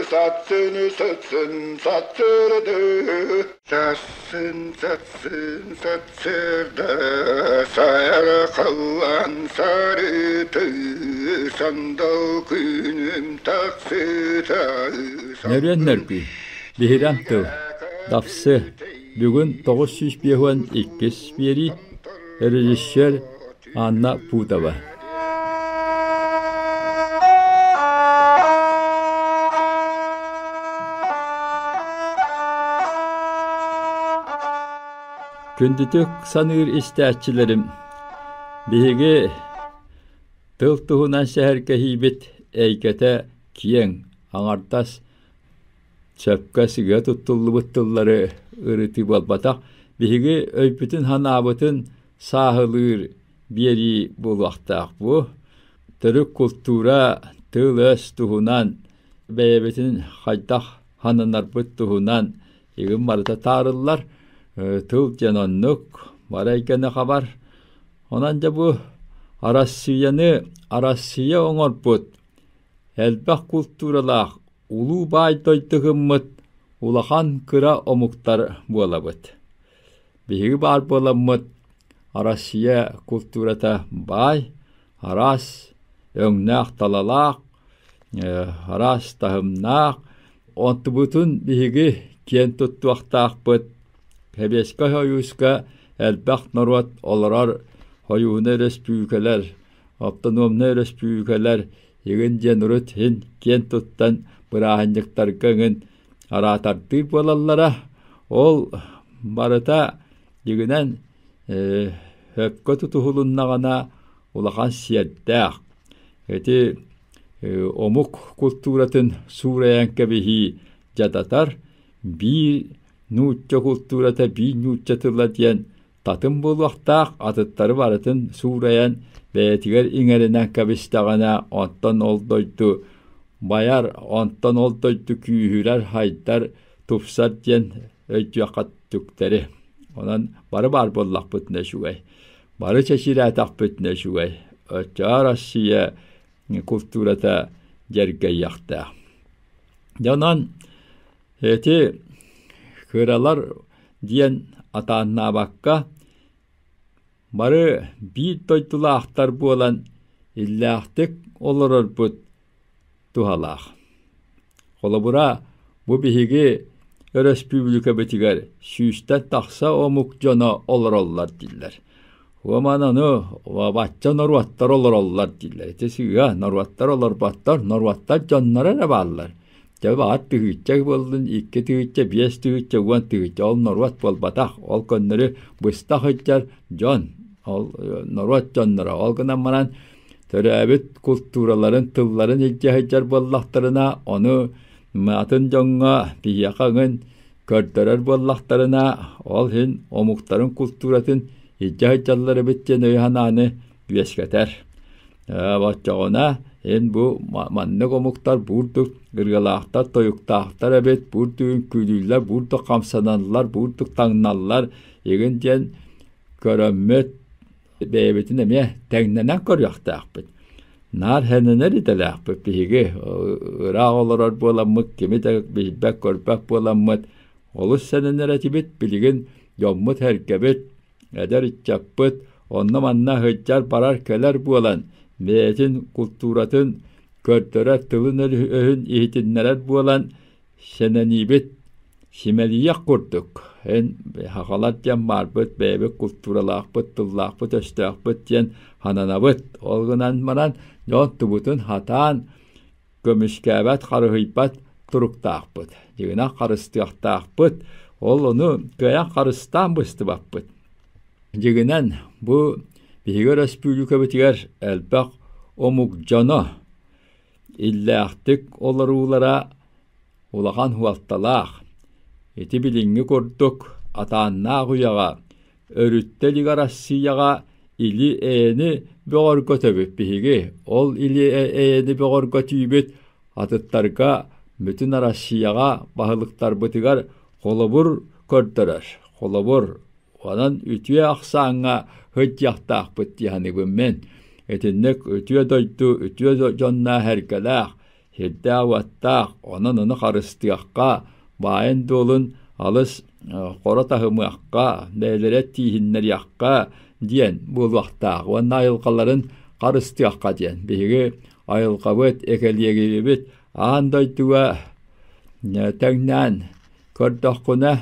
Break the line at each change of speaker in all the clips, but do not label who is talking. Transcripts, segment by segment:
Сатсын сытсын сатсырды Сассын сатсын сатсырда Сайархаллан сарыты Сандал күнүм тахсыта
Нөрүөн нөргүй, биһирэм тыл, Дапсы, бүгүн 952 биэрии, режиссер Анна Путова. Күндүтүк саныыр истээччилэрим, биһиги тыл туһунан сэһэргэһиибит эйгэтэ киэҥ, аҥардас сөпкө сыыһа туттуллубут тыллары ырытыы буолбатах. Биһиги өйбүтүн-санаабытын сааһылыыр биэрии буолуохтаах бу. Төрүт култуура, тыл-өс туһунан бэйэбитин хайдах сананарбыт туһунан игин барыта таарыллар. Тыл диэн оннук, бары эйгэни хабар. Онон дьэ бу Арассыыйаны Арассыыйа оҥорбут элбэх култууралаах улуу баай дойду гыммыт улахан кыра омуктар буолабыт. Биһиги баар буоламмыт Россия култуурата баай, араас өҥнөөх талалаах, араас таһымнаах. Онтубутун биһиги киэн туттуохтаахпыт. Сэбиэскэй Сойууска элбэх норуот олорор хойууна өрөспүүбүлүкэлэр, автономнай өрөспүүбүлүкэлэр игин диэн урут иһин киэн туттан бырааһынньыктарга эҥин араатардыыр буолаллара. Ол барыта дьиҥинэн сөпкө тутуһулуннаҕына улахан сиэрдээх. Ити омук култууратын суурайан кэбиһии дьадатар, биир нуучча култуурата биир нуучча тыла диэн татым буолуохтаах, атыттары барытын суурайан бэйэтигэр иҥэринэн кэбистэҕинэ, оттон ол дойду байар, онтон ол дойду күүһүрэр, хайдар, тупсар диэн өйдүөххэ түктэри. Онон бары баар буоллахпытына үчүгэй. Бары чэчирээтэхпитинэ үчүгэй. Оччоҕо Россия култуурата дьэргэйиэхтээх. Дьэ онон Ити кыралар диэн атааннаабакка, бары биир дойдулаахтар буолан иллээхтик олорорбут туһалаах. Холобура, бу биһиги өрөспүүбүлүкэбитигэр сүүстэн тахса омук дьоно олороллор дииллэр. Уоман ону бачча норуоттар олороллор дииллэр. Ити сыыһа, норуоттар олорботтор, норуоттар дьонноро эрэ бааллар. Дьэ баҕар тыһыынча буоллун, икки тыһыынча, биэс тыһыынча, уон тыһыынча ол норуот буолбатах. Ол көннөрү быстах сылдьар дьон, ол норуот дьонноро. Ол гынан баран төрөөбүт култуураларын, тылларын илдьэ сылдьар буоллахтарына, ону атын дьоҥҥо биһиэхэ эҥин көрдөрөр буоллахтарына, ол иһин омуктарын култууратын илдьэ сылдьаллар эбит диэн өйү-санааны үөскэтэр. Оччоҕуна эн бу маннык омуктар буурдук ырыалаахтар, тойуктаахтар эбит, буурдук үҥкүүлүүллэр, буурдук хамсаналлар, буурдук таҥналлар игин диэн көрөммүт бэйэбитин эмиэ тэҥнэнэн көрүөхтээхпит. Наар сэнэнэр идэлээхпит биһиги ыраах олорор буоламмыт, кими да билбэт, көрбөт буоламмыт олус сэнэнэр этибит. Билигин дьоммут-сэргэбит Эдэр ыччаппыт онно-манна сылдьар барар-кэлэр буолан, бэйэтин култууратын көрдөрөр, тылын-өһүн иһитиннэрэр буолан, сэнэниибит симэлийиэх курдук. Эн сахалар диэн баарбыт, бэйэбит култууралаахпыт, тыллаахпыт-өстөөхпүт диэн сананабыт. Ол гынан баран, дьон тубутун хатаан, көмүскээбэт, харыһыйбат туруктаахпыт. Дьиҥинэн харыстыахтаахпыт. Ол ону кыайан харыстаан быстыбаппыт. Дьиҥинэн бу биһиги өрөспүүбүлүкэбитигэр элбэх омук дьоно иллээхтик олоруулара улахан суолталаах. Ити билиҥҥи курдук атааннаах үйэҕэ өрүттэ илик Арассыыйаҕа или-эйэни бөҕөргөтөбүт биһиги. Ол или-эйэни бөҕөргөтүүбүт атыттарга бүтүн Россияҕа баһылыктарбытыгар холобур көрдөрөр. Холобур, онон үтүө ахсааҥҥа сылдьыахтаахпыт дии саныыбын мин. Итинник үтүө дойду үтүө дьонноох-сэргэлээх, Сирдээх-уоттаах, онон ону харыстыахха, баайын-дуолун алыс хоро таһымыахха, бэйэлэрэ тииһиннэриэххэ диэн буолуохтаах уонна айылҕаларын харыстыахха диэн. Биһиги айылҕабыт, экэлиэгирибит аан дойдуга тэҥнээн көрдөххүнэ,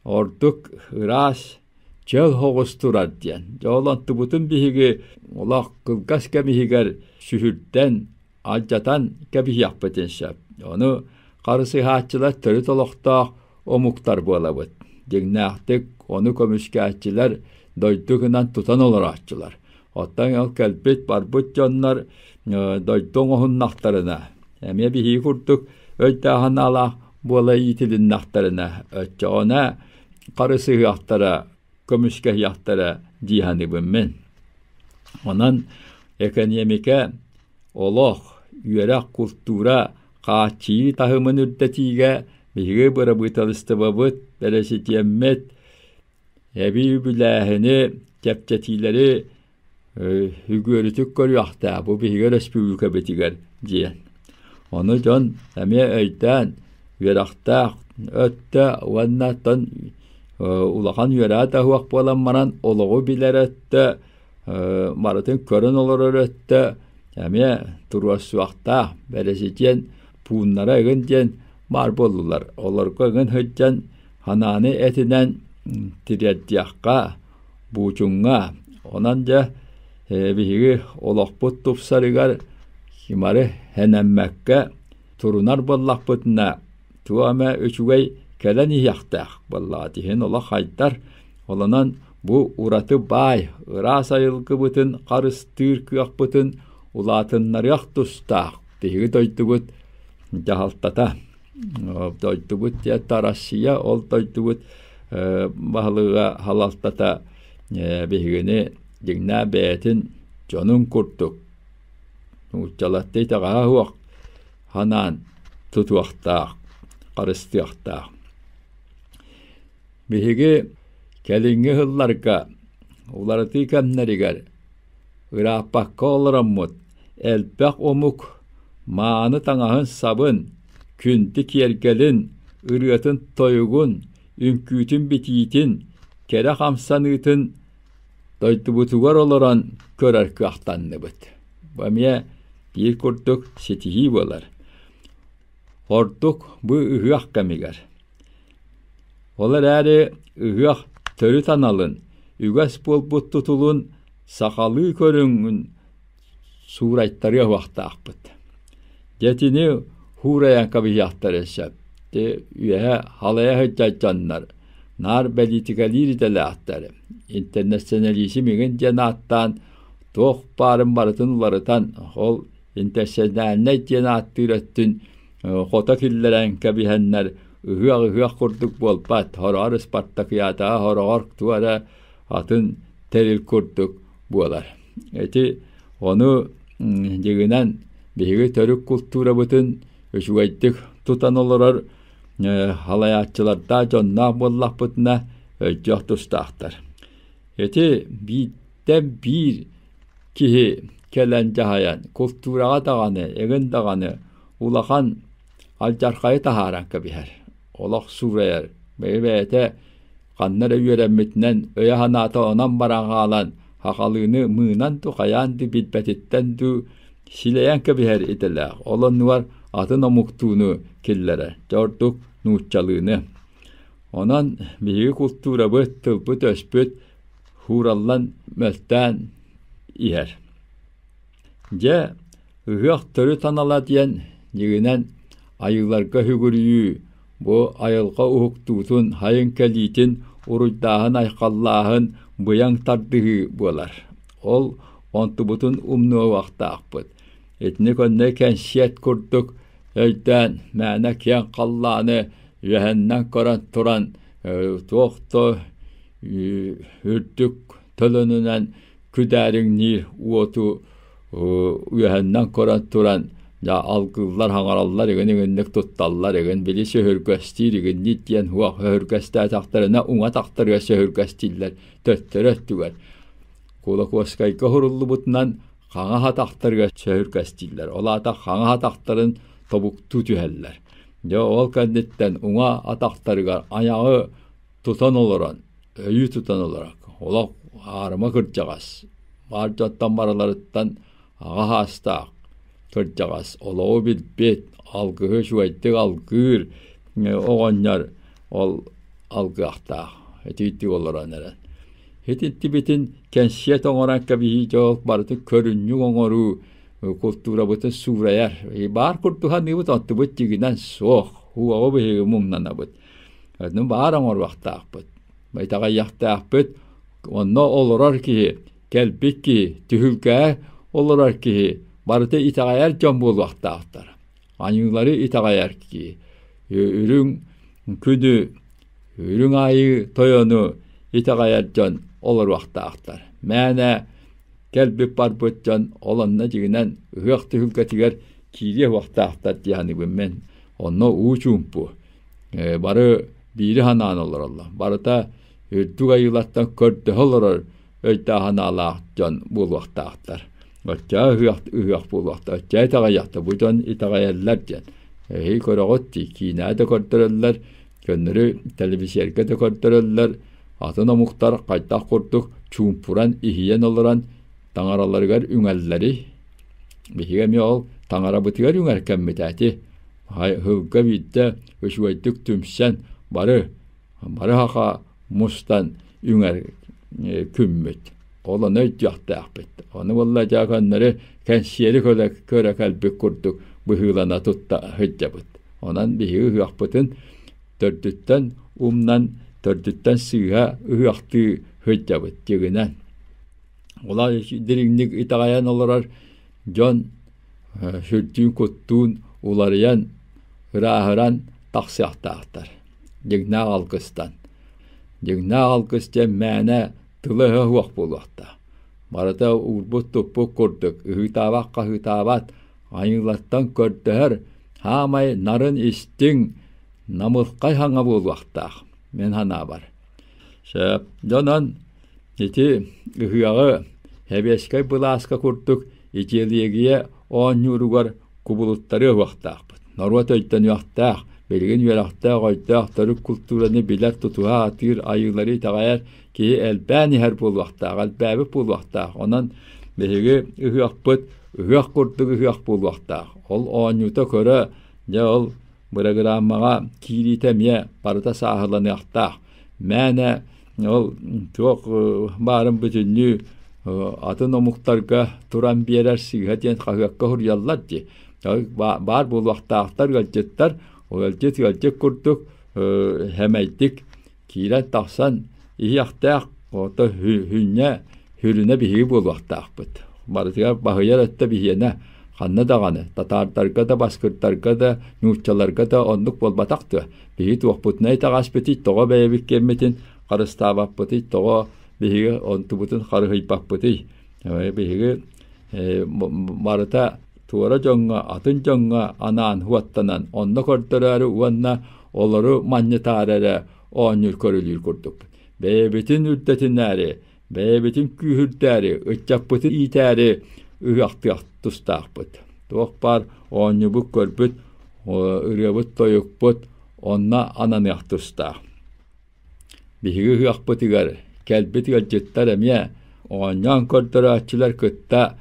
ордук ыраас, чөл соҕус турар диэн. Дьэ ол онтубутун биһиги олох кылгас кэм иһигэр сүһүрдэн, алдьатан кэбиһиэхпитин сөп. Ону харысыһааччылар төрүт олохтоох омуктар буолабыт. Дьиҥнээхтик ону көмүскээччилэр дойду гынан тутан олорооччулар. Оттон ол кэлбит барбыт дьоннор дойду оҥоһуннахтарына, эмиэ биһиги курдук өйдөөх-санаалаах буола иитилиннэхтэринэ, оччоҕуна харысыһыахтара, көмүскэһиэхтэрэ дии саныыбын мин. Онон экэниэмикэ олох, үөрэх, култуура, хааччыйыы таһымын үрдэтиигэ биһиги бырабыыталыстыбабыт, бэрэсидьиэммит эбии үбүлээһини, чэпчэтиилэри үгүөрүтүк көрүөхтээх бу биһиги өрөспүүбүлүкэбитигэр диэн. Ону дьон эмиэ өйдөөн, үөрэхтээх өттө уонна оттон улахан үөрэҕэ да суох буолан баран олоҕу билэр өттө барытын көрөн олорор өттө эмиэ туруорсуохтаах. Бэрэсидьиэн пууннара игин диэн баар буоллулар. Олорго игин сылдьан санааны этинэн тириэрдиэххэ, буучуҥҥа. Онон дьэ биһиги олохпут тупсарыгар химары хэнэммэккэ турунар буоллахпытына туох эмэ үчүгэй кэлэн иһиэхтээх буоллаҕа иһин олох хайдар. Олонон бу ураты баай, ыраас айылгыбытын харыстыыр кыахпытын улаатыннарыах тустаах биһиги дойдубут дьаһалтата. Дойдубут диэт Россия ол дойдубут баһылыга халалтата биһигини дьиҥнээх бэйэтин дьонун курдук нууччалаттыы итэҕэһэ суох санаан тутуохтаах, харыстыахтаах. Биһиги кэлиҥҥи сылларга уларытыы кэмнэригэр ырааппакка олороммут элбэх омук мааны таҥаһын-сабын, күндү киэргэлин, ырыатын-тойугун, үҥкүүтүн-битиитин, кэрэ хамсаныытын дойдубутугар олорон көрөр кыахтанныбыт. Бу эмиэ биир курдук ситиһии буолар. Ордук бу ыһыах кэмигэр. Ол эрээри ыһыах төрүт аналын, үгэс буолбут тутулун сахалыы көрүҥүн суурайтарыа уохтаахпыт. Дьэ итини хуурайан кэбиһиэхтэрэ сөп. Ити үөһэ халайа сылдьар дьоннор наар бэлиитикэлиир идэлээхтэр. Интернационализм игин диэн ааттаан туох баарын барытын уларытан, ол интернациональнай диэн ааттыыр өттүн хото киллэрэн кэбиһэннэр ыһыах-ыһыах курдук буолбат, хороҕор ыспартакыйаатаҕа хороҕор туох эрэ атын тэрил курдук буолар. Ити ону дьиҥинэн биһиги төрүт култуурабытын үчүгэйдик тутан олорор халайааччылардаах дьонноох буоллахпытына өйдүөх тустаахтар. Ити бииртэн биир киһи кэлэн дьаһайан култуураҕа даҕаны, эҥин даҕаны улахан алдьархайы таһааран кэбиһэр. Олох суурайар. Бэйэ-бэйэтэ ханна эрэ үөрэммитинэн өйө-санаата онон баран хаалан сахалыыны мыынан дуу, хайаан дуу билбэтиттэн дуу силэйэн кэбиһэр идэлээх. Ол оннугар атын омуктууну киллэрэр. Дьэ ордук нууччалыыны. Онон биһиги култуурабыт, тылбыт-өспүт хуураллан мөлтөөн иһэр. Дьэ, ыһыах төрүт анала диэн дьиҥинэн айыыларга сүгүрүйүү, бу айылҕа уһуктуутун, сайын кэлиитин уруйдааһын-айхаллааһын, быйаҥ тардыһыы буолар. Ол онтубутун умнуохтаахпыт. Итини көннө кэнсиэт курдук өйдөөн, мээнэ киэҥ халлааны үөһэннэн көрөн туран туох да үрдүк төлөнүнэн күдээриҥниир уоту үөһэннэн көрөн туран дьэ алгыыллар хаҥараллар игин игинник тутталлар игин били сөһүргэстиир игинниит диэн уох өһүргэстээтэхтэринэ уҥа тахтарыгар сөһүргэстииллэр төттөрү өттүгэр Кулаковскайга уһуруллубутунан хаҥас атахтарыгар сөһүргэстииллэр ол аата хаҥас атахтарын тобуктуу түһэллэр. Дьэ ол кэнниттэн уҥа атахтарыгар айаҕы тутан олорон, өйүү тутан олорон, олох аарыма кырдьаҕас, баар дьонтон барыларыттан аҕа саастаах кырдьаҕас, олоҕу билбит, алгыһы үчүгэйдик алгыыр оҕонньор ол алгыахтаах, итиитик олорон эрэн. Итинтибитин кэнсиэт оҥорон кэбиһии дьол барытын көрүнньүк оҥоруу култуурабытын суурайар. Баар курдук саныыбыт, онтубут дьиҥинэн суох. Уоҕу биһиги муҥнанабыт. Ону баар оҥоруохтаахпыт. Итэҕэйиэхтээхпит. Онно олорор киһи, кэлбит киһи, түһүлгэҕэ олорор киһи барыта итэҕэйэр дьон буолуохтаахтар. Аньыылары итэҕэйэр киһи. Үрүҥ күнү, үрүҥ айыы тойону итэҕэйэр дьон олоруохтаахтар. Мээнэ кэлбит барбыт дьон ол онно дьиҥинэн ыһыах түһүлгэтигэр киириэ уохтаахтар дии саныыбын мин. Онно уу чуумпу. Бары биири санаан олороллор. Барыта үрдүк айыылартан көрдөһө олорор өйдөөх санаалаах дьон буолуохтаахтар. Оччоо ыһыах ыһыах буолуохтаах. Оччоо итэҕэйиэхтэ. Бу дьон итэҕэйэллэр диэн. Эһиги көрөҕүт дии, киинэҕэ да көрдөрөллөр, көннөрү тэлэбисиэргэ да көрдөрөллөр. Атын омуктар хайдах курдук чуумпуран, иһийэн олорон таҥараларыгар үҥэллэрий? Биһиги эмиэ ол таҥарабытыгар үҥэр кэммит ити. Ыһылга биирдэ үчүгэйдик түмсэн бары бары саха мустан үҥэр күммүт. Ол ону өйдүөхтээхпит. Ону буолла дьэ көннөрү кэнсиэри көрө кэлбит курдук быһыылана тутта сылдьабыт. Онон биһиги ыһыахпытын төрдүттэн умнан, төрдүттэн сыыһа ыһыахтыы сылдьабыт дьиҥинэн. Улар дириҥник итэҕэйэн олорор дьон сүрдүүн-куттуун уларыйан, ырааһыран тахсыахтаахтар. Дьиҥнээх алгыстан. Дьиҥнээх алгыс диэн мээнэ тыла-өһө суох буолуохтаах. Барыта уурбут-туппут курдук, ыһыытаабат-хаһыытаабат, айыылартан көрдөһөр, саамай нарын истиҥ, намылхай саҥа буолуохтаах, мин санаабар. Сөп. Дьонон ити ыһыаҕы сэбиэскэй былааска курдук идеология оонньууругар кубулуттарыа уохтаахпыт. Норуот өйдөнүөхтээх, билигин үөрэхтээх, өйдөөх төрүт култуураны билэр, тутуһа сатыыр, айыылары итэҕэйэр киһи элбээн иһэр буолуохтаах, элбээбит буолуохтаах. Онон биһиги ыһыахпыт ыһыах курдук ыһыах буолуохтаах. Ол оонньуута көрө, дьэ ол бырагырааммаҕа киириитэ эмиэ барыта сааһыланыахтаах. Мээнэ ол туох баарын бүтүннүү атын омуктарга туран биэрэр сыыһа диэн хаһыакка суруйаллар дии. Баар буолуохтаахтар ыалдьыттар, ыалдьыт ыалдьыт курдук сэмэйдик киирэн тахсан иһиэхтээх, ото хүнньэ хүрүнэ биһиги буолуохтаахпыт. Барытыгар баһыйар өттө биһиэнэ ханна даҕаны, татаардарга да, баскырдарга да, нууччаларга да оннук буолбатах дуо? Биһиги туохпутунай итэҕэспитий, тоҕо бэйэбит киэммитин харыстаабаппытый, тоҕо биһиги онтубутун харыһыйбаппытый? Биһиги барыта туора дьоҥҥо, атын дьоҥҥо анаан уоттанан, онно көрдөрөөрү уонна олору манньытаары эрэ оонньуур көрүлүүр курдукпут. Бэйэбитин үрдэтинээри, бэйэбитин күүһүрдээри, ыччаппытын иитээри ыһыахтыах тустаахпыт. Туох баар оонньуубут көрбүт, ырыабыт-тойукпут онно ананыах тустаах. Биһиги ыһыахпытыгар кэлбит ыалдьыттар эмиэ оонньоон көрдөрөөччүлэр кытта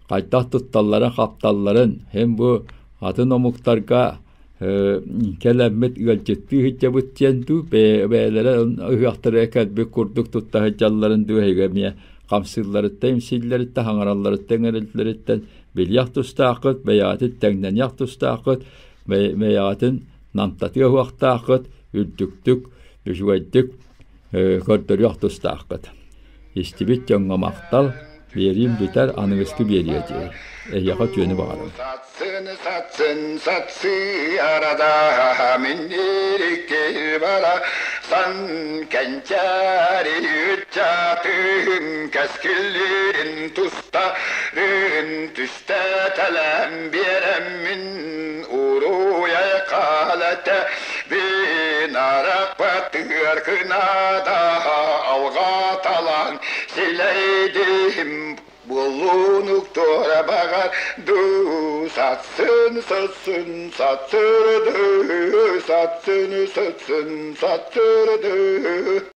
хайдах тутталларын-хапталларын һин бу атын омуктарга кэлэммит ыалдьыттыы сылдьабыт диэн дуу, бэйэлэрэ ыһыахтарыгар кэлбит курдук тутта сылдьалларын дуу эһиги эмиэ хамсыылларыттан, имсииллэриттэн, хаҥаралларыттан, ыҥырылларыттан билиэх тустааххыт, бэйэҕитин тэҥнэниэх тустааххыт, бэйэҕитин намтатыа уохтааххыт, үрдүктүк, үчүгэйдик көрдөрүөх тустааххыт. Истибит дьоҥҥо махтал, биэриим бүтэр, аныгыскы биэриэ диэри. Эһиэхэ үтүөнү баҕарабын.
Сатсын, сатсын, сатсы арада миннирикки бара сан кэнчээри ыччатын кэскиллирин тустарын түстэтэлээн биэрэммин уруйай хаалата бин арахпатыгар кынада алҕаталаан силэйдим. Буоллунук туора баҕар дуу, сатсын сытсын сатсырды, сатсын сытсын сатсырды.